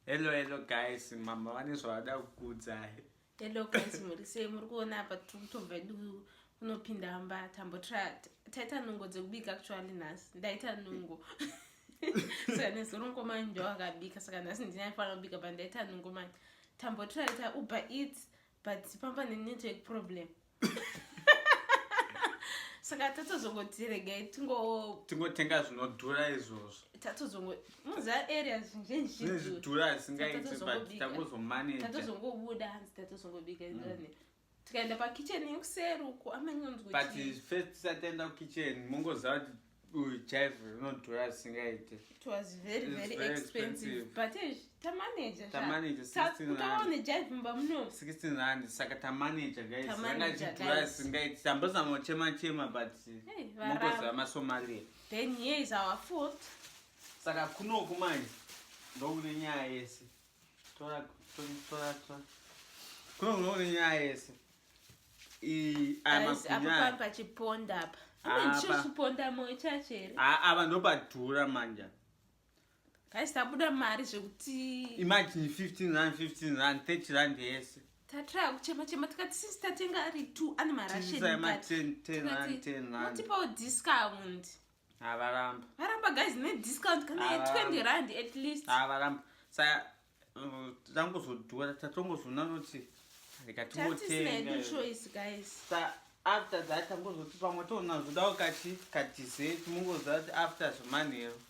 Hello, hello guys, mama vane zvavada kukuudzai. Hello guys, muri sei? Muri kuona apa tiri kutobva edu kunopinda mba tambotra taita nungo dzekubika actually nhasi ndaita nungo saka nezuro ngomani ndo akabika saka nhasi ndini aifanira kubika but ndaita nungo mani tambotra ita uber eats but pamba nenetwork problem saka tatozongoti regai tingo tingotenga zvinodhura izvozvo tatozongo muziva area zvinzhinji zvidhura zvisingaiti but tangozomanage tatozongobuda hanzi tatozongobika mm. tikaenda pakitchen yekuseri uko amanyonzwa but first tisati taenda kukitchen mongoziva kuti uyu jive rinodhura zvisingaite it was very very, very expensive, but eish tamanager tamanager 16 rand jive mumba muno 16 rand saka tamanager guys ranga chidhura zvisingaite tambozama kuchema chema but mongoziva masomalia then here is our food saka kunoku manje ndokune nyaya yese tora tora tora kunoku ndokune nyaya yese apa pachiponda apa ndicho chiponda moyo chacho here ava ndopadhura manje guys tabuda mari zvekuti imagine 15 rand 15 rand 30 rand yese tatraya kuchema chema tikati sisi tatenga ari two ane marashenmotipawo discount havaramba varamba guys nediscount kana ye 20 rand at least havaramba saka tangozodhura tatongozoona kuti rekatingotenga choice guys sa after that tangozoti pamwe toona zvodawo kachi kadessert mungoziva kuti after zvemanheru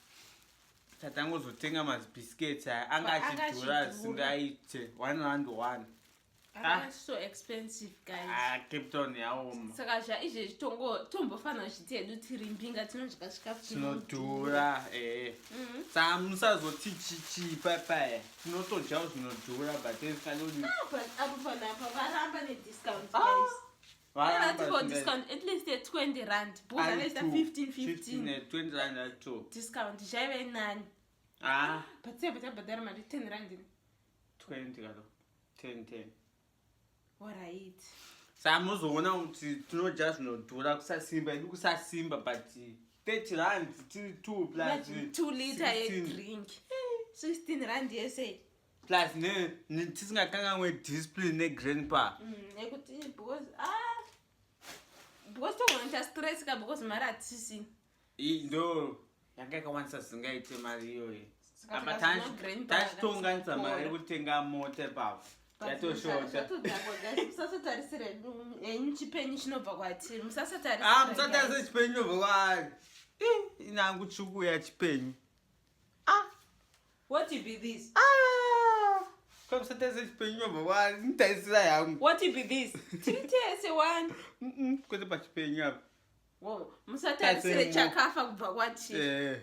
tatangozotenga mazibiscuits aya anga achidhura zvisingaite 1 rand 1 Ah, so expensive guys. Ah, Cape Town yaoma. Saka zva izvezvi tongo tombofanira zviti hedu tiri mbinga tinodya chikafu chinodhura eh. Mm. Saka musazoti chichi papa tinotodyawo zvinodhura but tisingadoni. Ah, but apo panapa varamba ne discount ah. guys. Varamba for discount at least a 20 rand. Because anoita 15 15. 15 20 rand ato. Discount zvaive nani. Ah. But sei bachabhadhara mari 10 rand. 20 kalo. 10 10 Alright. Saka muzoona kuti tinodya zvinodhura kusasimba idu kusasimba but 30 rand tiri 2 plus 2 liter yedrink 16 rand yese plus ne tisingakanganwe discipline negrandpa nekuti because ah because togonoita stress ka because mari hatisisina Ndo yanga yakawandisa zvisingaite mari iyoyi. Apa tachitonganisa mari yekutenga mota ipapo. Yatoshota. Musasatarisire henyu chipenyu chinobva kwatiri. Musasatarisire. Ah, musatarisire chipenyu chinobva kwaari. Inangu tsvuku ya chipenyu. Ah. What be this? Ah. Kwa musatarisire chipenyu chinobva kwaari. Nitarisira yangu. What be this? Tiri tese one. Kwete pachipenyu apa. Wow, musatarisire chakafa kubva kwatiri. Eh.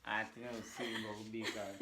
Ah, tine usimba kubika.